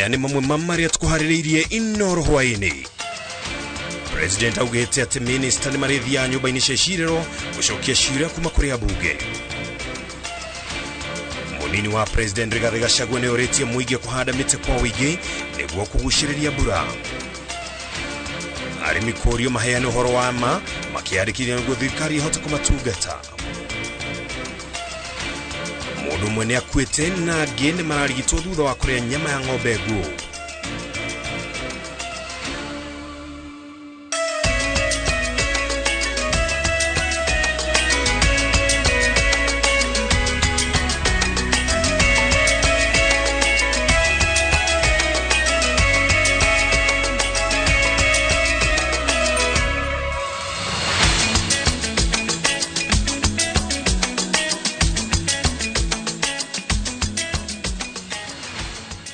Maya nĩ mamwe ma marĩa tũkũharĩrĩirie Inoro hwaĩ-inĩ. President augĩte atĩ minista nĩ marĩthiaga nyũmba-inĩ cia icirĩro gũcokia ciũria kuma kũrĩ ambunge. Mũnini wa President Rigathĩ Gachagua nĩ orĩtie mũingĩ kũhanda mĩtĩ kwa ũingĩ nĩguo kũgucĩrĩria mbura. Arĩmi kũũrio maheane ũhoro wa ma makĩandĩkithia nĩguo thirikari ĩhote kũmatungata. Mũndũ ũmwe nĩ akuĩte na angĩ nĩ mararigitwo thutha wa kũrĩa nyama ya ng'ombe nguũ.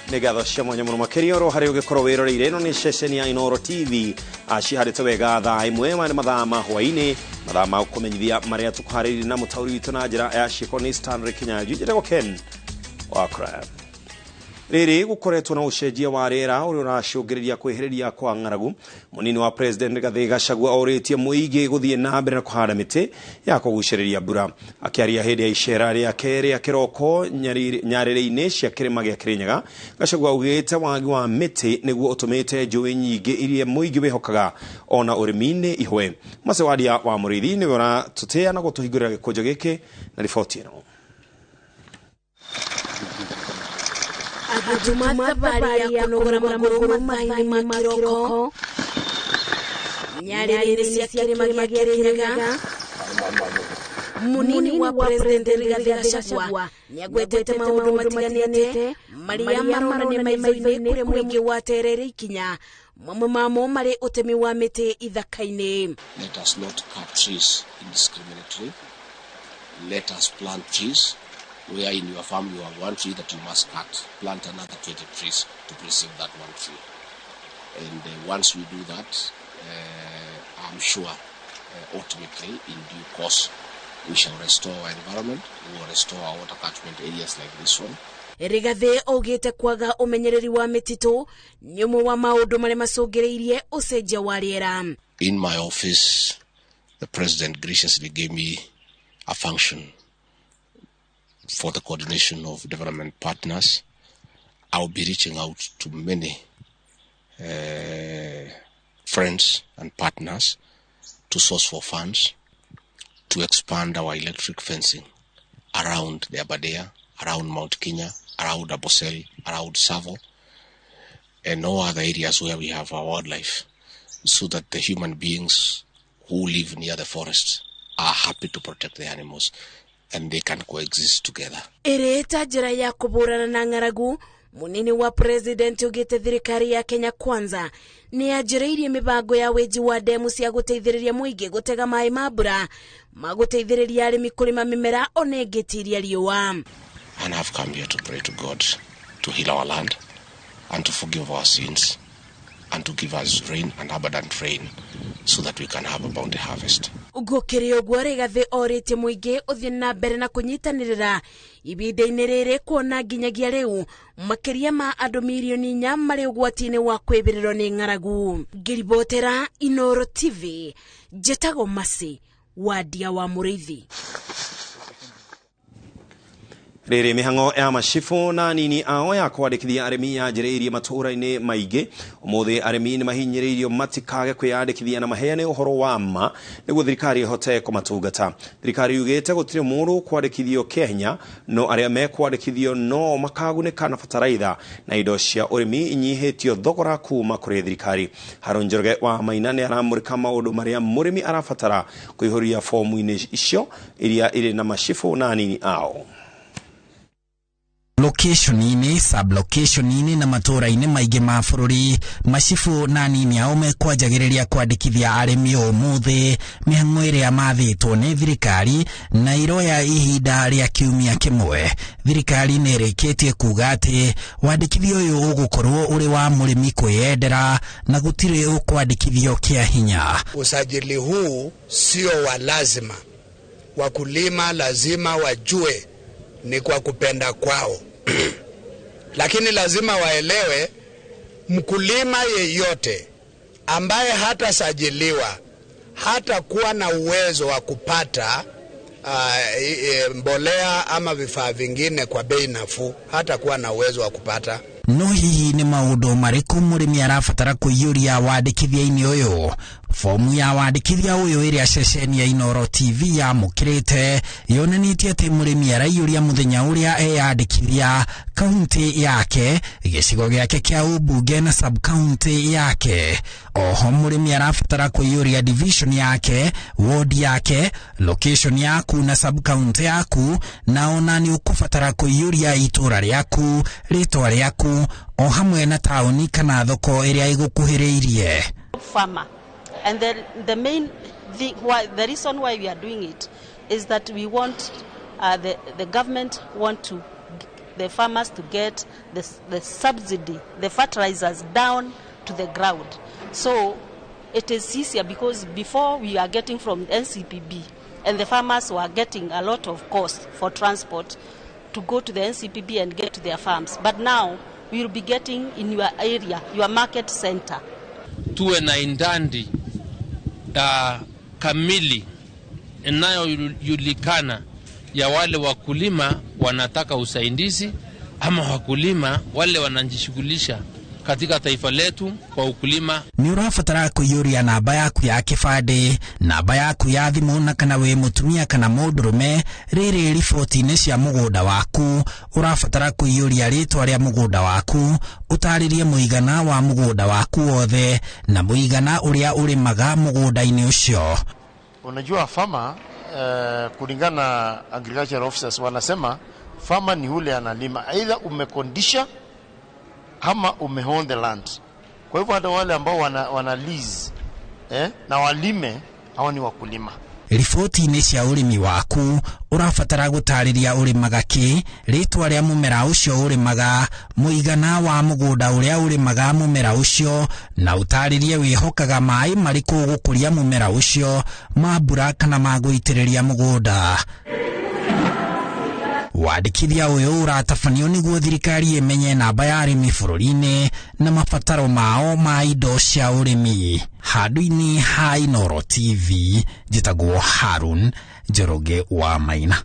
Nĩ ngatho cia mwanya mũno makĩria oro harĩ ũgĩkorwo wĩroreire. Ĩno nĩ ceceni ya Inooro TV, ciharĩte wega thaa 1 maya nĩ mathaa ma hwaĩ-inĩ, mathaa ma kũmenyithia marĩa tũkũharĩrĩria na mũtaũri witũ na njĩra ya ciĩko nĩ Stanley Kinyanjui. Njĩtagwo Ken Wakra. Rĩrĩ gũkoretwo na ũcenjia wa rĩera ũrĩa ũracũngĩrĩria kwĩhĩrĩria kwa ng'aragu. Mũnini wa President Rigathĩ Gachagua orĩtie mũingĩ gũthiĩ na mbere na kũhanda mĩtĩ ya kũgucĩrĩria mbura. Akĩaria hĩndĩ ya icera rĩake rĩa kĩroko nyarĩrĩ-inĩ cia kĩrĩma gĩa Kĩrĩnyaga, Gachagua augĩte wagi wa mĩtĩ nĩguo ũtũmĩte njũĩ nyingĩ iria mũingĩ wĩhokaga ona ũrĩmi-inĩ ihwe. Macewadia wa Mũrĩithi nĩwe ũratũtĩa na gũtũhingũrĩra gĩkũnjo gĩkĩ na riboti ĩno. Agĩtuma thabarĩ ya kũnogora magũrũ mathaa-inĩ ma kĩroko nyarĩrĩ-inĩ cia kĩrĩma gĩa Kĩrĩnyaga, mũnini wa President Rigathĩ Gachagua nĩagwetete maũndũ matiganĩte marĩa maronania maitho-inĩ kũrĩa mũingĩ waterere ikinya, mamwe mamo marĩ ũtemi wa mĩtĩ ithaka-inĩ. Let us not cut trees indiscriminately. Let us plant trees. Where in your farm you have one tree that you must cut, plant another 20 trees to preserve that one tree. And once we do that, I'm sure ultimately in due course we shall restore our environment, we will restore our water catchment areas like this one. Rigathĩ augĩte kwaga ũmenyereri wa mĩtitũ nĩ ũmwe wa maũndũ marĩa macũngĩrĩirie ũcenjia wa rĩera. In my office, the president graciously gave me a function for the coordination of development partners. I'll be reaching out to many friends and partners to source for funds to expand our electric fencing around the Aberdare, around Mount Kenya, around Amboseli, around Tsavo, and all other areas where we have our wildlife, so that the human beings who live near the forest are happy to protect the animals and they can coexist together. Ĩrĩ ta njĩra ya kũhũrana na ng'aragu, mũnini wa President augĩte thirikari ya Kenya Kwanza nĩ yanjĩrĩirie mĩbango ya wenji wa ndemu cia gũteithĩrĩria mũingĩ gũtega maĩ ma mbura ma gũteithĩrĩria arĩmi kũrĩma mĩmera ona ĩngĩtiria riũa. And I've come here to pray to God to heal our land and to forgive our sins and to give us rain and abundant rain so that we can have a bounty harvest. Gũkĩrĩ ũguo, Rigathĩ orĩtie mũingĩ ũthiĩ na mbere na kũnyitanĩrĩra ibinda-inĩ rĩrĩ kuona nginyagia rĩu makĩria ma andũ mirioni 4 marĩ ũgwati-inĩ wa kwĩbĩrĩrwo nĩ ng'aragu. Ngĩribotera Inooro TV, njĩtagwo Mercy Wadia wa Mũrĩithi. Rĩrĩ mĩhang'o ya macibũ na anini ao ya kwandĩkithia arĩmi yanjĩrĩirie matũũra-inĩ maingĩ. Ũmũthĩ arĩmi nĩ mahinyĩrĩirio matikage kwĩyandĩkithia na maheane ũhoro wa ma nĩguo thirikari ĩhote kũmatungata. Thirikari yugĩte gũtirĩ mũndũ kwandĩkithio kĩa hinya, no arĩa mekwandĩkithio no makagunĩka na bataraitha na indo cia ũrĩmi inyihĩtio thogora kuma kũrĩ thirikari. Harũ Njoroge wa Maina nĩ aramũrĩka maũndũ marĩa mũrĩmi arabatara kũihũria fomu-inĩ icio iria irĩ na macibũ na anini ao. Location-inĩ, sub-location-inĩ na matũũra-inĩ maingĩ ma bũrũri, macibũ na anini ao mekwanjagĩrĩria kwandĩkithia arĩmi ũmũthĩ mĩhang'o ĩrĩa mathĩtwo nĩ thirikari na iroya ihinda rĩa kiumia kĩmwe. Thirikari nĩ ĩrĩkĩtie kuga atĩ wandĩkithia ũyũ ũgũkorwo ũrĩ wa mũrĩmi kwĩyendera na gũtirĩ ũkwandĩkithio kĩa hinya. Usajili huu sio wa lazima. Wakulima lazima wajue ni kwa kupenda kwao. Lakini lazima waelewe Mkulima yeyote ambaye hatasajiliwa hatakuwa na uwezo wa kupata mbolea ama vifaa vingine kwa bei nafuu, hatakuwa na uwezo wa kupata. No hihi nĩ maũndũ marĩkũ mũrĩmi arabatara kũiyũria wandĩkithia-inĩ ũyũ? Fomu ya wandĩkithia ũyũ ĩrĩa ceceni ya Inooro TV yamũkĩrĩte yonanĩtie atĩ mũrĩmi araiyũria mũthenya ũrĩa eyandĩkithia, kaunti yake, gĩcigo gĩake kĩa ũmbunge na sub-county yake. Oho mũrĩmi arabatara kũiyũria division yake, ward yake, location yaku na sub-county yaku, na ona nĩ ũkũbatara kũiyũria itũra rĩaku, rĩtwa rĩaku, o hamwe na taũni kana thoko ĩrĩa ĩgũkuhĩrĩirie. Farmer. And the main thing, why, the reason why we are doing it is that we want the government want to the farmers to get the subsidy, the fertilizers down to the ground. So it is easier because before we are getting from NCPB and the farmers were getting a lot of cost for transport to go to the NCPB and get to their farms. But now we will be getting in your area, your market center. Tuwe na idadi kamili inayojulikana ya wale wakulima wanataka usaidizi ama wakulima wale wanajishughulisha katika taifa letu kwa ukulima. Nĩ ũrabatara kũiyũria namba yaku ya kĩbandĩ, namba yaku ya thimũ na kana wĩ mũtumia kana mũndũrũme. Rĩrĩ riboti-inĩ cia mũgũnda waku ũrabatara kũiyũria rĩtwa rĩa mũgũnda waku, ũtarĩrie mũigana wa mũgũnda waku wothe na mũigana ũrĩa ũrĩmaga mũgũnda-inĩ ũcio. Unajua farmer, kulingana na agriculture officers wanasema farmer ni ule analima, either umekondisha ama umeown the land. Kwa hivyo hata wale ambao wana lease na walime, hao ni wakulima. Riboti-inĩ cia ũrĩmi waku ũrabatara gũtarĩria ũrĩmaga kĩ, rĩtwa rĩa mũmera ũcio ũrĩmaga, mũigana wa mũgũnda ũrĩa ũrĩmaga mũmera ũcio, na ũtarĩrie wĩhokaga maĩ marĩkũ gũkũria mũmera ũcio, ma mbura kana ma gũitĩrĩria mũgũnda. Wandĩkithia ũyũ ũratabanio nĩguo thirikari ĩmenye namba ya arĩmi bũrũri-inĩ na mabataro mao ma indo cia ũrĩmi. Handũ-inĩ ha Inooro TV, njĩtagwo Harun Njoroge wa Maina.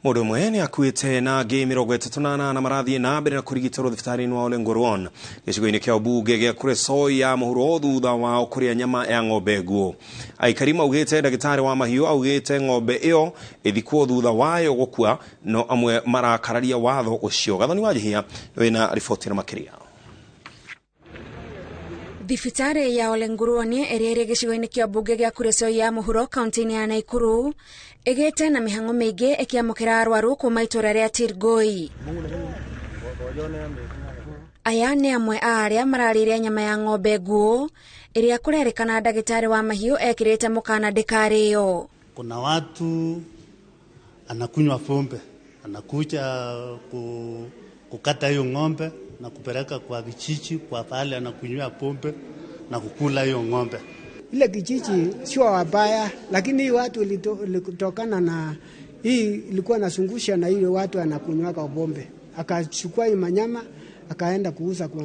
Mũndũ ũmwe nĩ akuĩte na angĩ 38 marathiĩ na mbere na kũrigitĩrwo thibitarĩ-inĩ wa Olenguruone gĩcigo-inĩ kĩa ũmbunge gĩa Kuresoi ya mũhuro thutha wao kũrĩa nyama ya ng'ombe nguũ. Aikari maugĩte ndagĩtarĩ wa mahiũ augĩte ng'ombe ĩyo ĩthikwo thutha wayo gũkua, no amwe marakararia watho ũcio. Gathoni wa Njihia wĩna riboti na makĩria. Thibitarĩ ya Olenguruone ĩrĩa ĩrĩ gĩcigo-inĩ kĩa mbunge gĩa Kuresoi ya mũhuro kaunti-inĩ ya Nakuru ĩgĩte na mĩhang'o mĩingĩ ĩkĩamũkĩra arwaru kuma itũra rĩa Tirgoi. Aya nĩ amwe a arĩa mararĩire nyama ya ng'ombe nguũ ĩrĩa kũrerĩkana ndagĩtarĩ wa mahiũ ekĩrĩte mũkana ndĩkarĩo. Kuna watu anakunywa pombe, anakuja kukata hiyo ng'ombe na kupeleka kwa kijiji, kwa pale anakunywa pombe na kukula hiyo ng'ombe. Ile kijiji sio wabaya, lakini watu ilitokana na hii ilikuwa nasungusha na ile watu anakunywa kwa pombe. Akachukua hii manyama akaenda kuuza kwa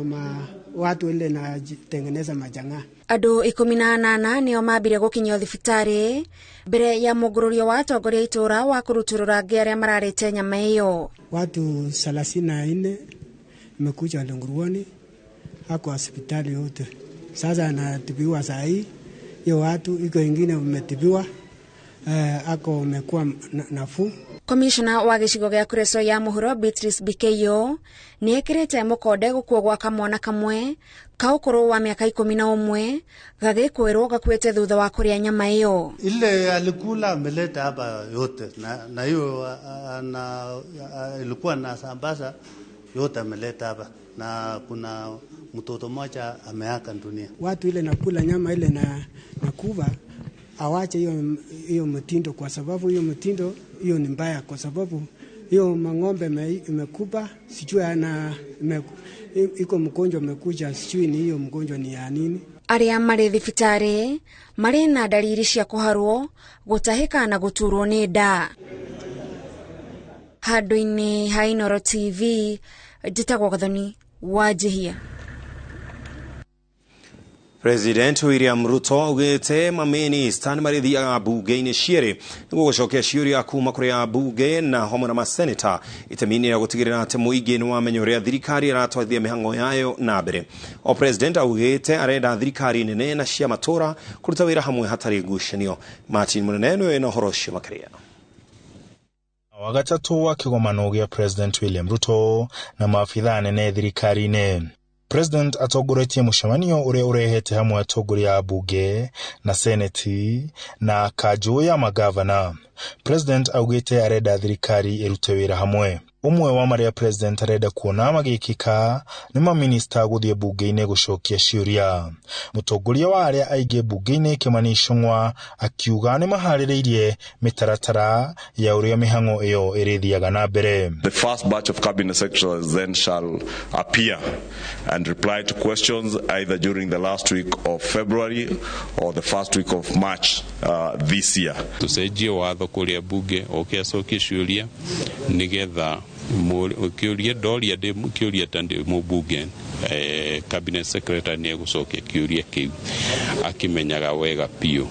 watu ile na tengeneza majanga. Andũ 18 nĩo mambire gũkinyio thibitarĩ mbere ya mũngũrũrio wa atongoria itũra wa kũrutũrũra ngĩ arĩa mararĩte nyama ĩyo. Watu 34 imekuja Olenguruone hako hospitali yote. Sasa anatibiwa saa hii. Hiyo watu iko wengine wametibiwa, ako wamekuwa nafuu. Komishona wa gĩcigo gĩa Kuresoi ya mũhuro Beatrice Bikeyo nĩ ekĩrĩte mũkonde gũkua gwa kamwana kamwe ka ũkũrũ wa mĩaka 11 gagĩkwĩrwo gakuĩte thutha wa kũrĩa nyama ĩyo. Ile alikula ameleta hapa yote na hiyo ilikuwa na sambaza yote ameleta hapa, na kuna mtoto mmoja ameaga dunia. Watu ile nakula nyama ile na nakuva awache hiyo mtindo, kwa sababu hiyo mtindo hiyo ni mbaya, kwa sababu hiyo mang'ombe imekuba, sijui ana iko mgonjwa amekuja, sijui ni hiyo mgonjwa ni ya nini. Arĩa marĩ thibitarĩ marĩ na dalili cia kũharwo, gũtahĩka na gũturwo nĩ nda. Handũ-inĩ ha Inooro TV, Njĩtagwo Gathoni Wanjihia. President William Ruto augĩte mamĩnĩsta nĩ marĩthiaga mbunge-inĩ cierĩ nĩguo gũcokia ciũria kuma kũrĩ ambunge na hamwe na maseneta itemi-inĩ rĩa gũtigĩrĩra atĩ mũingĩ nĩ wamenya ũrĩa thirikari ĩratwarithia mĩhang'o yayo na mbere. O President augĩte arenda thirikari nene na cia matũra kũruta wĩra hamwe hatarĩ ngucanio. Martin Mũnene nĩwe na ũhoro ũcio makĩria. Wa gatatũ wa kĩgomano gĩa President William Ruto na maabithaa anene thirikari-inĩ. President atongoretie mũcemanio ũrĩa ũrehete hamwe atongoria a bunge na seneti na kanjũ ya magavana. President augĩte arenda thirikari ĩrute wĩra hamwe. Ũmwe wa marĩa President arenda kuona magĩkĩka nĩ maminista gũthiĩ bunge-inĩ gũcokia ciũria. Mũtongoria wa arĩa aingĩ bunge-inĩ Kimani Ichung'wa akiuga nĩ maharĩrĩirie mĩtaratara ya ũrĩa mĩhang'o ĩyo ĩrĩthiaga na mbere. The first batch of cabinet secretaries then shall appear and reply to questions either during the last week of February or the first week of March this year. Tucenjie watho kũrĩa bunge oke acokie ciũria nĩgetha kĩũria ndoria ndĩ kĩũria ta ndĩ mũmbunge, cabinet secretary nĩ egũcokia kĩũria kĩu akĩmenyaga wega biũ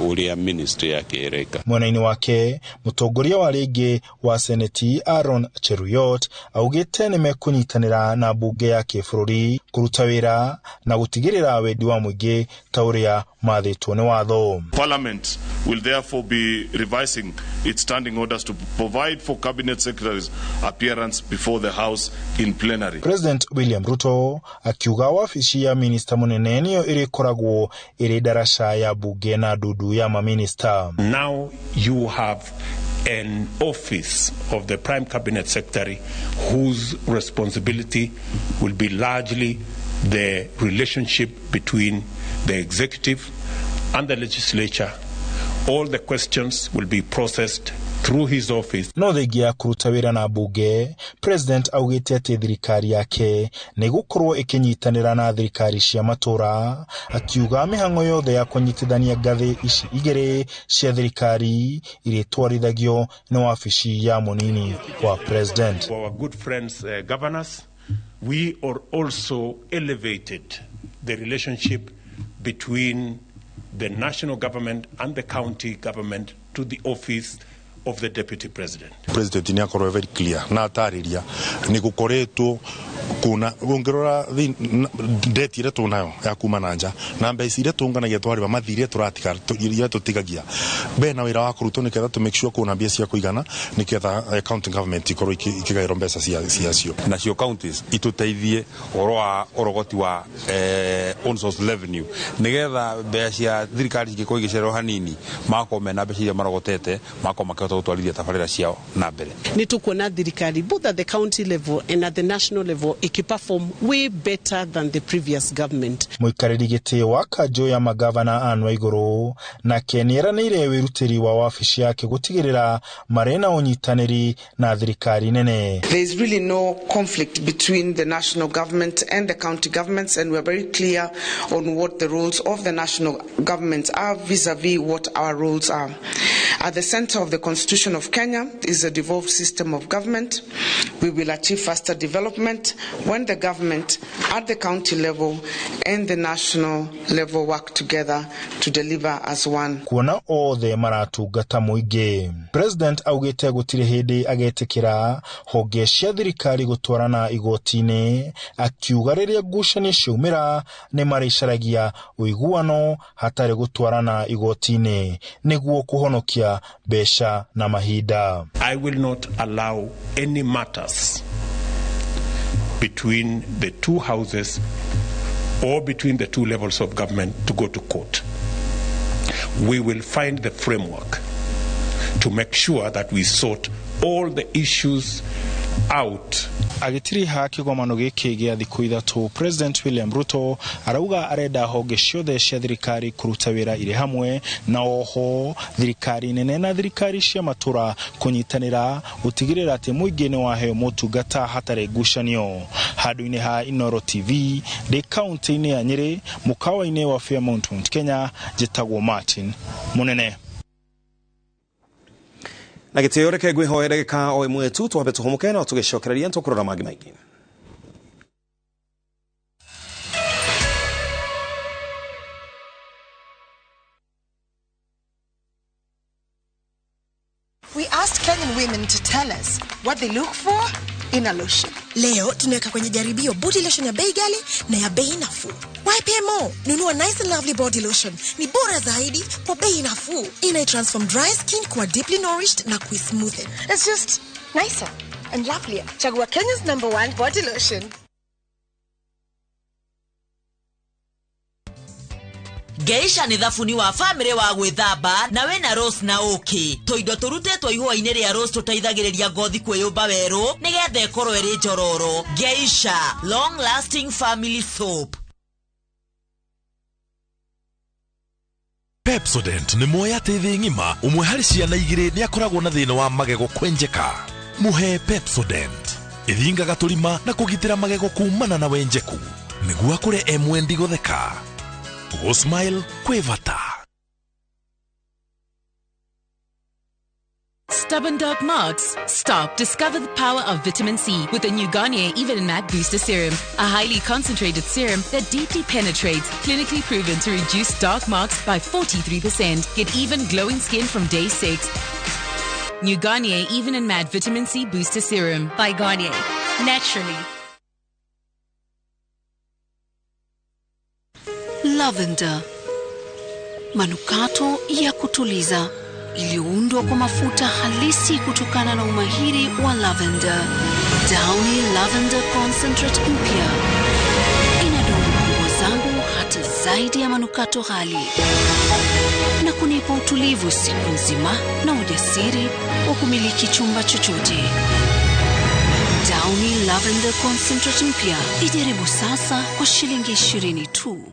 ũrĩa ministry yake ĩreka. Mwena-inĩ wake mũtongoria wa rĩngĩ wa seneti Aaron Cheruiyot augĩte nĩ mekũnyitanĩra na mbunge ya kĩbũrũri kũruta wĩra na gũtigĩrĩra wendi wa mũingĩ ta ũrĩa mathĩtwo nĩ watho. Parliament will therefore be revising its standing orders to provide for cabinet secretaries appearance before the House in plenary. President William Ruto akiuga wabici ya minista mũnene nĩyo ĩrĩkoragwo ĩrĩ ndaraca ya bunge na ndundu ya maminista. Now you have an office of the Prime Cabinet Secretary whose responsibility will be largely the relationship between the executive and the legislature. All the questions will be processed through his office. No thengia ya kũruta wĩra na mbunge, President augĩte atĩ thirikari yake nĩ ĩgũkorwo ĩkĩnyitanĩra na thirikari cia matũra, akiuga mĩhang'o yothe ya kũnyitithania ngathĩ ici igĩrĩ cia thirikari irĩtwarithagio nĩ wabici ya mũnini wa President. Our good friends, governors, we are also elevated the relationship between the national government and the county government to the office of the deputy president. President nĩ akorwo very clear na atarĩria nĩ gũkoretwo kuna ũngĩrora ndeti ĩrĩa tũnayo ya kuma na nja na mbeca iria tũnganagia twarĩba mathirĩ tũratiga iria tũtigagia bena wĩra wa kũrutwo nĩgetha tũ make sure kuna mbia cia kũigana nĩgetha county government ikorwo ikĩgaĩrwo mbeca ciacio. Nacio counties ituteithie ũhoro wa ũrogoti wa own source revenue nĩgetha mbeca cia thirikari cingĩkorwo igĩcererwo hanini magakorwo mena mbeca iria marogotete magakorwo makĩhota gũtwarithia tabarĩra ciao na mbere. Nĩ tũkuona thirikari both at the county level and at the national level ikiperform way better than the previous government. Mũikarĩri gĩtĩ wa kanjũ ya magavana Anne Waigũrũ nake nĩeranĩire wĩrutĩri wa wabici yake gũtigĩrĩra marĩ na ũnyitanĩri na thirikari nene. There is really no conflict between the national government and the county governments, and we are very clear on what the roles of the national government are vis-a-vis what our roles are. At the center of the Constitution of Kenya is a devolved system of government. We will achieve faster development when the government at the county level and the national level work together to deliver as one. Kuona othe maratungata mũingĩ. President augĩte gũtirĩ hĩndĩ agetĩkĩra honge cia thirikari gũtwarana igoti-inĩ, akiuga rĩrĩa ngucanio ciaumĩra nĩ marĩcaragia ũiguano hatarĩ gũtwarana igoti-inĩ nĩguo kũhonokia mbeca na mahinda. I will not allow any matters between the two houses or between the two levels of government to go to court. We will find the framework to make sure that we sort all the issues out. Agĩtiriha kĩgomano gĩkĩ gĩa thikũ ithatũ, President William Ruto arauga arenda honge ciothe cia thirikari kũruta wĩra irĩ hamwe na oho thirikari nene na thirikari cia matũra kũnyitanĩra gũtigĩrĩra atĩ mũingĩ nĩ waheo motungata hatarĩ ngucanio. Handũ-inĩ ha Inooro TV ndĩ kaũntĩ-inĩ ya Nyĩrĩ mũkawa-inĩ wa Fairmount Mount Kenya, njĩtagwo Martin Mũnene. Na gĩtĩo reke ngwĩhoe ndagĩka o ĩmwe tu twambe tũhũmũke no tũgĩcokereria tũkũrora mangĩ maingĩ. We asked Kenyan women to tell us what they look for in a lotion. Leo tunaweka kwenye jaribio body lotion ya bei ghali na ya bei nafuu. YPMO, nunua Nice and Lovely body lotion. Ni bora zaidi kwa bei nafuu. Ina transform dry skin kuwa deeply nourished na kuismoothen. It's just nicer and lovelier. Chagua Kenya's #1 body lotion. Geisha nĩ thabuni wa famĩlĩ wa gwĩthamba na wĩna rose na ũkĩ. Tũindo tũrutĩtwo ihũa-inĩ rĩa rose tũteithagĩrĩria ngothi kwĩyũmba werũ nĩgetha ĩkorwo ĩrĩ njororo. Geisha long lasting family soap. Pepsodent nĩ moya atĩ thĩ ng'ima ũmwe harĩ ciana igĩrĩ nĩ akoragwo na thĩna wa magego kwenjeka. Mũhe Pepsodent ĩthingaga tũrima na kũgitĩra magego kumana na wenjeku nĩguo akũre e mwendi gũtheka. Go smile kwevata. Stubborn dark marks? Stop. Discover the power of vitamin C with the new Garnier Even and Matte Booster Serum. A highly concentrated serum that deeply penetrates, clinically proven to reduce dark marks by 43%. Get even glowing skin from day 6. New Garnier Even and Matte Vitamin C Booster Serum. By Garnier. Naturally. Lavender, manukato ya kutuliza iliyoundwa kwa mafuta halisi kutokana na umahiri wa lavender. Downy Lavender Concentrate mpya inadumu nguo zangu hata zaidi ya manukato ghali na kunipa utulivu siku nzima na ujasiri wa kumiliki chumba chochote. Downy Lavender Concentrate mpya, ijaribu sasa kwa shilingi 20 tu.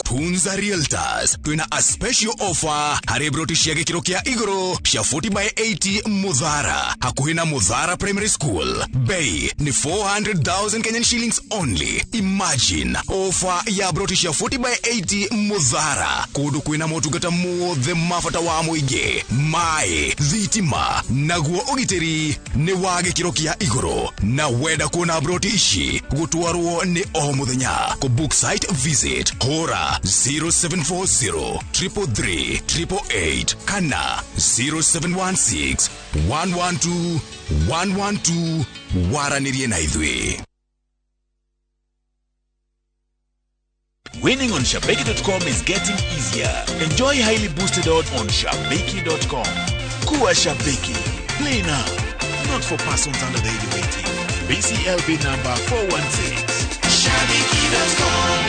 Tunza Realtors twina a special offer harĩ broti cia gĩkĩro kĩa igũrũ cia 40 by 80 Muthara hakuhĩ na Muthara Primary School. Bei ni 400,000 Kenyan shillings only. Imagine offer ya broti cia 40 by 80 Muthara kũndũ kwĩna motungata mothe ma bata wa mũingĩ, maĩ, thitima naguo ũgitĩri nĩ wa gĩkĩro kĩa igũrũ. Na wenda kuona broti ici gũtwarwo nĩ o mũthenya. Kũ book site visit hũra 0740 333 888 kana 0716 112 112 waranĩrie na ithuĩ. Winning on Shabiki.com is getting easier. Enjoy highly boosted odds on Shabiki.com. Kuwa Shabiki. Play now. Not for persons under the age of 18. BCLB number 416. Shabiki.com.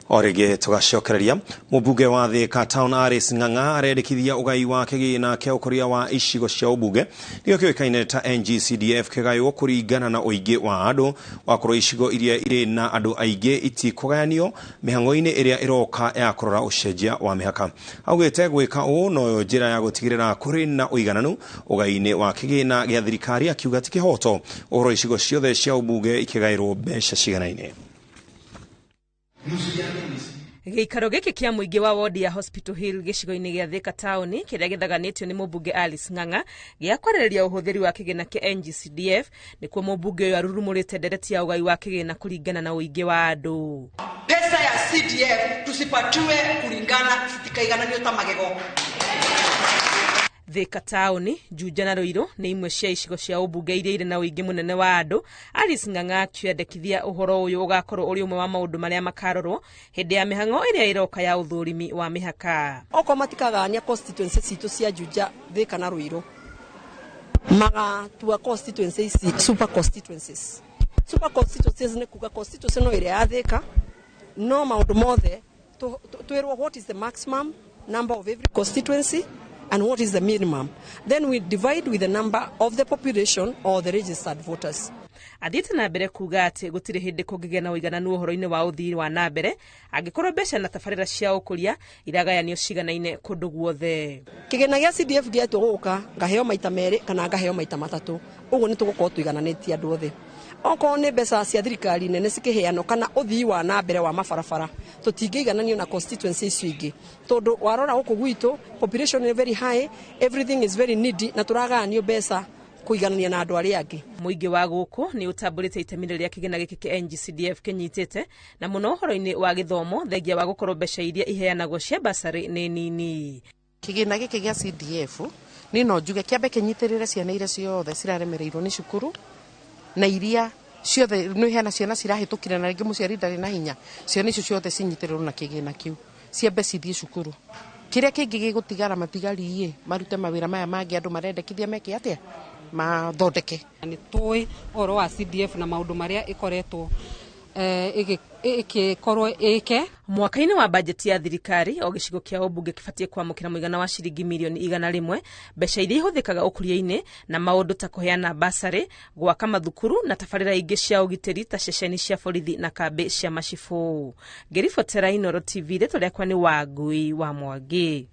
O rĩngĩ tũgacokereria mũmbunge wa Thika Town Alice Ng'ang'a arendekithia ũgai wa kĩgĩna kĩa ũkũria wa icigo cia ũmbunge nĩkĩo kĩũĩkaine ta NGCDF kĩgaywo kũringana na ũingĩ wa andũ wakorwo icigo iria irĩ na andũ aingĩ itikũgayanio mĩhang'o-inĩ ĩrĩa ĩroka ya kũrora ũcenjia wa mĩhaka. Augĩte gwĩka ũũ noyo njĩra ya gũtigĩrĩra kũrĩ na ũigananu ũgai-inĩ wa kĩgĩna gĩa thirikari, akiuga ti kĩhoto ũhoro icigo ciothe cia ũmbunge ikĩgaĩrwo mbeca ciganaine. Gĩikaro gĩkĩ kĩa mũingĩ wa wodi ya Hospital Hill gĩcigo-inĩ gĩa Thika Town kĩrĩa gĩthaganĩtio nĩ mũmbunge Alice Ng'ang'a gĩa kwarĩrĩria ũhũthĩri wa kĩgĩna kĩa NGCDF nĩkuo mũmbunge ũyũ arurumũrĩte ndereti ya ũgai wa kĩgĩna kũringana na ũingĩ wa andũ. Pesa ya CDF tusipatiwe kulingana, sitikaigananio ta magego. Thika Town, Juja na Ruiru nĩ imwe cia icigo cia ũmbunge iria irĩ na ũingĩ mũnene wa andũ. Alice Ng'ang'a akĩendekithia ũhoro ũyũ ũgakorwo ũrĩ ũmwe wa maũndũ marĩa makarorwo hĩndĩ ya mĩhang'o ĩrĩa ĩroka ya ũthũrimi wa mĩhaka. Okorwo matikagayania constituency citũ cia Juja, Thika na Ruiru, magatua constituency ici super constituencies. Super constituencies nĩ kuga constituency no ĩrĩa ya Thika, no maũndũ mothe twĩrwo what is the maximum number of every constituency and what is the minimum. Then we divide with the number of the population or the registered voters. Athiĩte na mbere kuga atĩ gũtirĩ hĩndĩ kũngĩgĩa na ũigananu ũhoro-inĩ wa ũthii wa na mbere angĩkorwo mbeca na tabarĩra cia ũkũria iragayanio ciganaine kũndũ guothe. Kĩgĩna gĩa CDF gĩatua gũka ngaheo maita merĩ kana ngaheo maita matatũ, ũguo nĩ tũgũkorwo tũigananĩtie andũ othe. Okorwo nĩ mbeca cia thirikari nene cikĩheanwo kana ũthii wa na mbere wa mabarabara, tũtingĩigananio na constituency icio ingĩ, tondũ warora gũkũ gwitũ population is very high, everything is very needy, na tũragayanio mbeca kũiganania na andũ arĩa angĩ. Mũingĩ wa gũkũ nĩ ũtambũrĩte itemi rĩrĩa kĩgĩna gĩkĩ kĩa NGCDF kĩnyitĩte, na mũno ũhoro-inĩ wa gĩthomo, thengia wa gũkorwo mbeca iria iheanagwo cia basarĩ nĩ nini. Kĩgĩna gĩkĩ gĩa CDF nĩ no njuge kĩambe kĩnyitĩrĩre ciana iria ciothe ciraremereirwo nĩ cukuru, na iria ciothe nĩ hena ciana cirahĩtũkire na rĩngĩ mũciari ndarĩ na hinya, ciana icio ciothe cinyitĩrĩrwo na kĩgĩna kĩu, ciambe cithiĩ cukuru. Kĩrĩa kĩngĩ gĩgũtigara matigari marute mawĩra maya mangĩ andũ marendekithia meke atĩa, mathondeke. Nĩ tũĩ ũhoro wa CDF na maũndũ marĩa ĩkoretwo ĩgĩkorwo ĩke. Mwaka-inĩ wa bajeti ya thirikari, o gĩcigo kĩa ũmbunge kĩbatiĩ kwamũkĩra mũigana wa ciringi mirioni 100, mbeca iria ihũthĩkaga ũkũria-inĩ na maũndũ ta kũheana basarĩ, gwaka mathukuru na tabarĩra ingĩ cia ũgitĩri ta ceceni cia borithi na kambĩ cia macibũ. Ngĩribotera Inooro TV, rĩtwa rĩakwa nĩ Wangui wa Mwangi.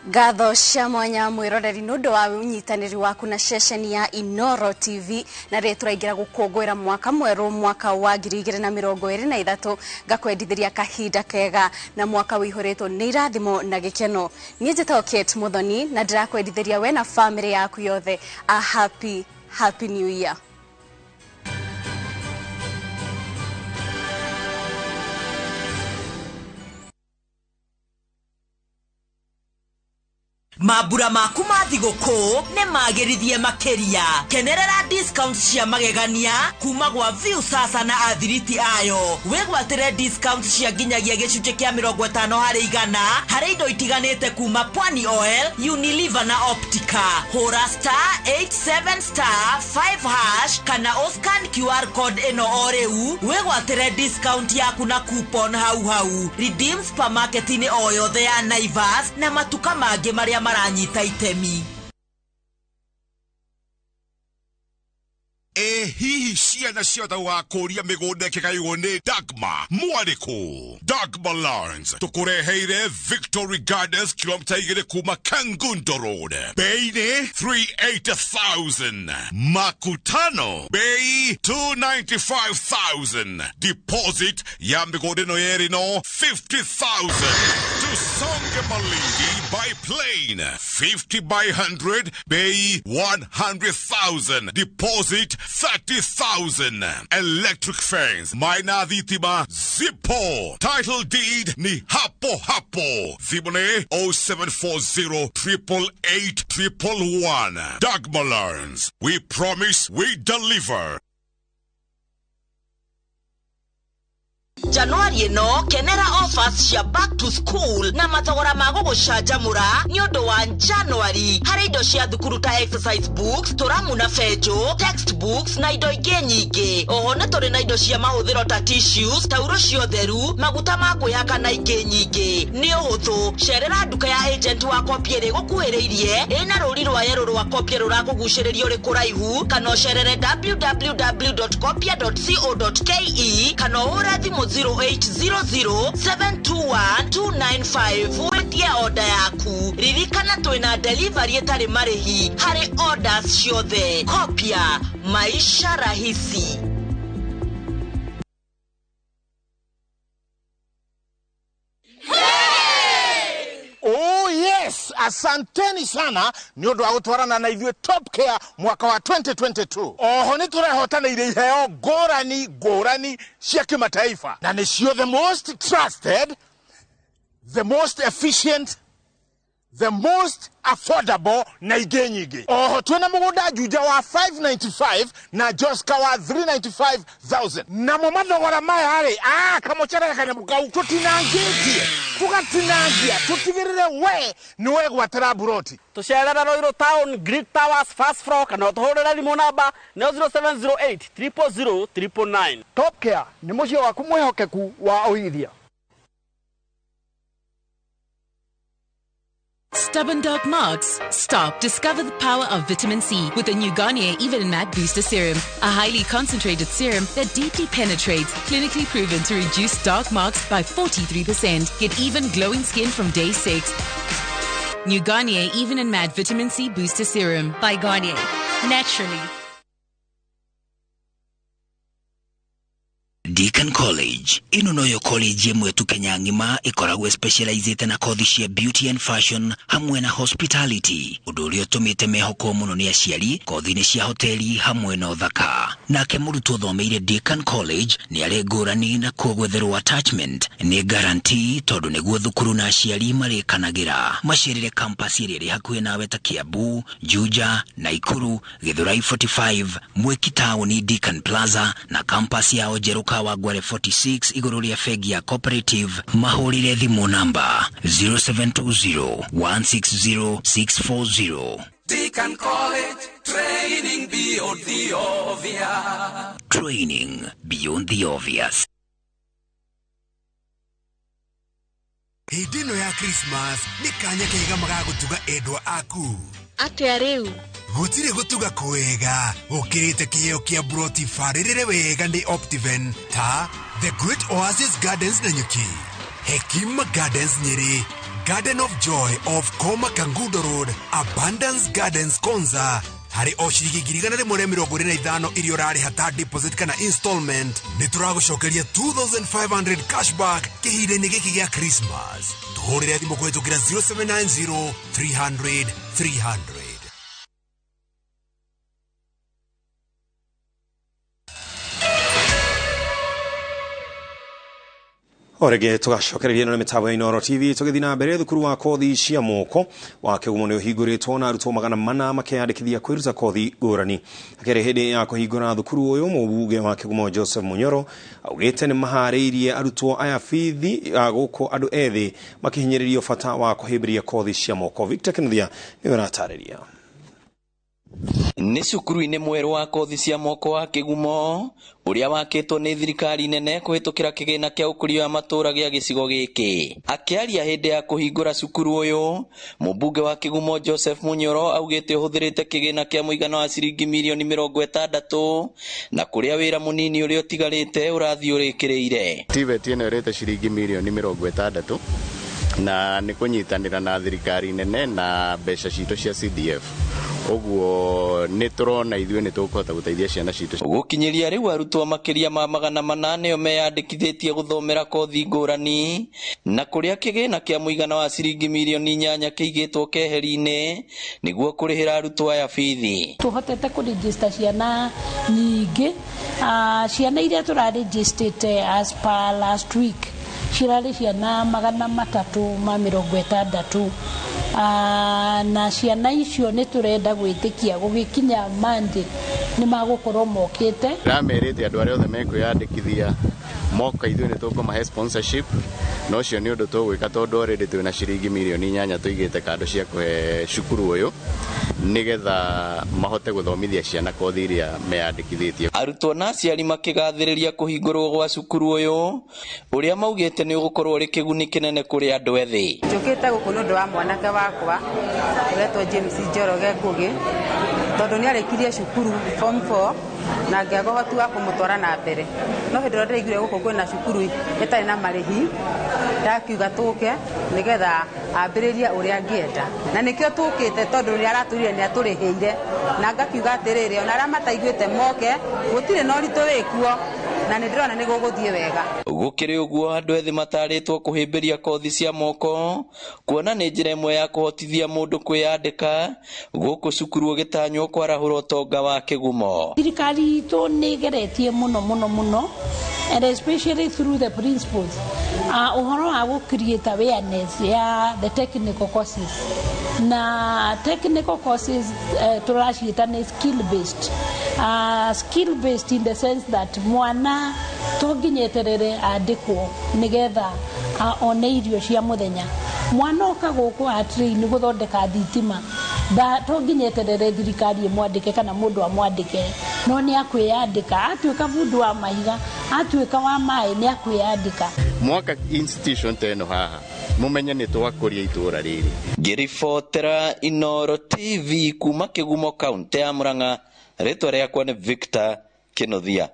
Ngatho cia mwanya mwiroreri nĩ ũndũ wa ũnyitanĩri waku na ceceni ya Inooro TV, na rĩ tũraingĩra gũkũngũĩra mwaka mwerũ, mwaka wa 2023, ngakwendithĩria kahinda kega na mwaka ũihũrĩtwo nĩ irathimo na gĩkeno. Niĩ njĩtagwo Kate Muthoni na ndĩrakwendithĩria we na famĩlĩ yaku yothe a happy, happy new year. Mambura maku ma thigũkũ nĩ magĩrithie makĩria. Kenerera discount cia magegania kuma gwa View Sasa na athiriti ayo. Wĩgwatĩre discount cia nginyagia gĩcunjĩ kĩa 50% harĩ indo itiganĩte kuma Pwani Oil, Unilever na Optica. Hũra *87*5# kana ũscan QR code ĩno o rĩu wĩgwatĩre discount yaku na coupon hau hau. Redeem supermarket-inĩ o yothe ya Naivas na matuka mangĩ marĩa maranyita itemi. Hihi ciana ciothe gũgakũria mĩgũnda ĩkĩgaywo nĩ Dagma mwarĩkũ? Dagma Lands tũkũreheire Victory Gardens kilomita 2 kuma Kangundo Road, bei nĩ 380,000, makutano bei 295,000, deposit ya mĩgũnda ĩno yerĩ no 50,000. Tusonge Malindi by plane 50 by 100 bei 100,000, deposit 30,000. Electric fence maina thitima zipo, title deed ni hapo hapo. Thimũ 0740 888 111. Dagma Lands, we promise we deliver. Januari ĩno kenera offers cia back to school na mathogora ma gũgũcanjamũra nĩ ũndũ wa Januari harĩ indo cia thukuru ta exercise books, tũramu na benjũ, textbooks na indo ingĩ nyingĩ. Oho nĩ tũrĩ na indo cia mahũthĩro ta tissues, tauro cia ũtheru, maguta ma kwĩhaka na ingĩ nyingĩ. Nĩ ũhũthũ, cerera nduka ya agent wa Kopia ĩrĩa ĩgũkuhĩrĩirie ĩna rũri rwa yerũ rwa Kopia rũrakũgucĩrĩria ũrĩ kũraihu, kana ũcerere www.kopia.co.ke kana ũhũre thimũ 0800 721 295 wĩtie order yaku. Ririkana twĩna delivery ĩtarĩ marĩhi harĩ orders ciothe. Kopia, maisha rahisi. Oh yes, asanteni sana nĩ ũndũ wa gũtwarana na ithuĩ Top Care mwaka wa 2022. Oho nĩ tũrehotanĩire iheo ngũrani ngũrani cia kĩmataifa, na nĩcio the most trusted, the most efficient, the most affordable na ingĩ nyingĩ. Oho twĩna mũgũnda Juja wa 595 na Joska wa 395,000. Namo mathogora maya rĩ, kamũcere kanyamũ kau tũtinangĩtie, tũgatinangia, tũtigĩrĩre we nĩ wegwatĩra mburoti. Tũcerere Ruiru Town, Greek Towers, first floor, kana ũtũhũrĩre thimũ namba nĩyo 0708 000 999. Top Care nĩ mũciĩ waku mwĩhokeku wa ũigithia. Stubborn dark marks? Stop. Discover the power of vitamin C with the new Garnier Even and Matte Booster Serum, a highly concentrated serum that deeply penetrates, clinically proven to reduce dark marks by 43%. Get even glowing skin from day 6. New Garnier Even and Matte Vitamin C Booster Serum. By Garnier. Naturally. Deacon College ĩno noyo college ĩmwe tu Kenya ng'ima ĩkoragwo specializĩte na kothi cia beauty and fashion hamwe na hospitality, ũndũ ũrĩa ũtũmĩte mehokwo mũno nĩ aciari kothi-inĩ cia hoteli hamwe na ũthaka. Nake mũrutwo ũthomeire Deacon College nĩ arĩ ngũrani na kuo gwetherwo attachment nĩ guarantee, tondũ nĩguo thukuru na aciari marĩkanagĩra. Macerere campus ĩrĩa ĩrĩ hakuhĩ nawe ta Kiambu, Juja, Naikuru, Githurai 45, Mwiki Town, Deacon Plaza na campus yao njerũ Kawangware 46 igũrũ rĩa bengi ya Cooperative. Mahũrĩre thimũ namba 0720 160 640. Deacon College, training beyond the obvious. Training beyond the obvious. Hĩndĩ ĩno ya Christmas nĩ kanya kega magagũtuga endwa aku. Atĩa rĩu? Gũtirĩ gũtuga kwega gũkĩrĩte kĩheo kĩa broti barĩrĩre wega nĩ Optiven ta The Great Oasis Gardens Nanyuki, Hekima Gardens Nyeri, Garden of Joy of Koma Kangundo Road, Abundance Gardens Konza. Harĩ o ciringi 125 iria ũrarĩha ta deposit kana installment, nĩ tũragũcokeria 2500 cashback kĩhinda-inĩ gĩkĩ gĩa Christmas. Tũhũrĩre thimũ kũhĩtũkĩra 0790 300 300. O rĩngĩ tũgacokereria ĩno nĩ mĩtambo ya Inooro TV tũgĩthiĩ na mbere. Thukuru wa kothi cia moko wa Kĩgumo nĩ ũhingũrĩtwo na arutwo 400 makeyandĩkithia kwĩruta kothi ngũrani. Akĩrĩ hĩndĩ ya kũhingũra thukuru ũyũ, mũmbunge wa Kĩgumo Joseph Munyoro augĩte nĩ maharĩirie arutwo aya bithi gũkũ andũ ethĩ makĩhinyĩrĩrio bata wa kũhĩmbĩria kothi cia moko. Victor Kinuthia nĩwe ũratarĩria. Nĩ cukuru-inĩ mwerũ wa kothi cia moko wa Kĩgumo ũrĩa wakĩtwo nĩ thirikari nene kũhĩtũkĩra kĩgĩna kĩa ũkũria wa matũũra gĩa gĩcigo gĩkĩ. Akĩaria hĩndĩ ya kũhingũra cukuru ũyũ, mũmbunge wa Kĩgumo Joseph Munyoro augĩte ũhũthĩrĩte kĩgĩna kĩa mũigana wa ciringi mirioni 60 na kũrĩa wĩra mũnini ũrĩa ũtigarĩte ũrathiĩ ũrĩkĩrĩire. TVET ĩno ĩrĩte ciringi mirioni 60 na nĩ kũnyitanĩra na thirikari nene na mbeca citũ cia CDF. Ũguo nĩ tũrona ithuĩ nĩ tũkũhota gũteithia ciana citũ. Gũkinyĩria rĩu arutwo makĩria ma 400 nĩo meyandĩkithĩtie gũthomera kothi ngũrani na kũrĩa kĩgĩna kĩa mũigana wa ciringi mirioni 8 kĩigĩtwo keheri-inĩ nĩguo kũrĩhĩra arutwo aya bithi. Tũhotete kũregister ciana nyingĩ, ciana iria tũrarĩgistĩte as per last week cirarĩ ciana 360, na ciana icio nĩ tũrenda gwĩtĩkia gũgĩkinya Monday nĩ magũkorwo mokĩte. Ndĩramerĩte andũ arĩa othe mekwĩyandĩkithia moka ithuĩ nĩ tũkũmahe sponsorship, na ũcio nĩ ũndũ tũgwĩka tondũ already twĩna ciringi mirioni 8 tũigĩte kando cia kũhe cukuru ũyũ nĩgetha mahote gũthomithia ciana kothi iria meyandĩkithĩtie. Arutwo na aciari makĩgathĩrĩria kũhingũrwo gwa cukuru ũyũ ũrĩa maugĩte nĩ ũgũkorwo ũrĩ kĩguni kĩnene kũrĩ andũ ethĩ. Njũkĩte gũkũ nĩ ũndũ wa mwanake wakwa ũretwo James Njoroge Ngũgĩ, tondũ nĩ arĩkirie cukuru form 4 na ngĩaga ũhoti wa kũmũtwara na mbere. No hĩndĩ ĩrĩa ndĩraiguire gũkũ kwĩna cukuru ĩtarĩ na marĩhi, ndakiuga tũke nĩgetha ambĩrĩrie ũrĩa angĩenda, na nĩkĩo tũkĩte tondũ nĩ aratũrire nĩ atũrĩhĩire, na ngakiuga atĩrĩrĩ, ona arĩa mataiguĩte moke, gũtirĩ na ũritũ wĩkuo, na nĩ ndĩrona nĩ gũgũthiĩ wega. Gũkĩrĩ ũguo andũ ethĩ matarĩtwo kũhĩmbĩria kothi cia moko kuona nĩ njĩra ĩmwe ya kũhotithia mũndũ kwĩyandĩka gũkũ cukuru ũgĩtanywo kwarahũra ũtonga wa Kĩgumo. Thirikari itũ nĩ ĩgeretie mũno mũno mũno, and especially through the principals, ũhoro wa gũ create awareness ya the technical courses, na technical courses tũraciĩta nĩ skill based. Skill based in the sense that mwana to nginya eterere andĩkwo nĩgetha one irio cia mũthenya. Mwana oka gũkũ atrain gũthondeka thitima, to nginya eterere thirikari ĩmwandĩke kana mũndũ amwandĩke, no nĩ akwĩyandĩka. Atuĩka bundi wa mahiga, atuĩka wa maĩ, nĩ akwĩyandĩka. Mwaka institution ta ĩno haha, mũmenye nĩ twakũria itũra rĩrĩ. Ngĩribotera Inoro TV kuma Kĩgumo, kaũntĩ ya Murang'a, rĩtwa rĩakwa nĩ Victor Kĩnuthia.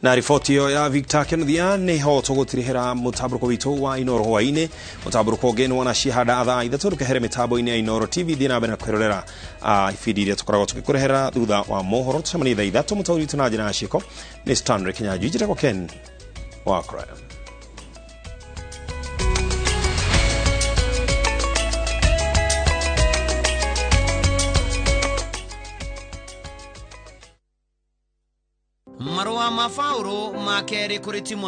Na riboti ĩyo ya Victor Kĩnuthia nĩho tũgũtirihĩra mũtambũrũko witũ wa Inoro hwaĩ-inĩ. Mũtambũrũko ũngĩ nĩ wona cihanda thaa 3. Ndũkehere mĩtambo-inĩ ya Inoro TV, thiĩ na mbere na kwĩrorera ibindi iria tũkoragwo tũgĩkũrehera thutha wa mohoro. Tũcemanie thaa 3. Mũtaũri witũ na njĩra ya ciĩko nĩ Stanley Kinyanjui, njĩtagwo Ken Wakra. Marũa ma Paulo ma kerĩ kũrĩ Timotheo.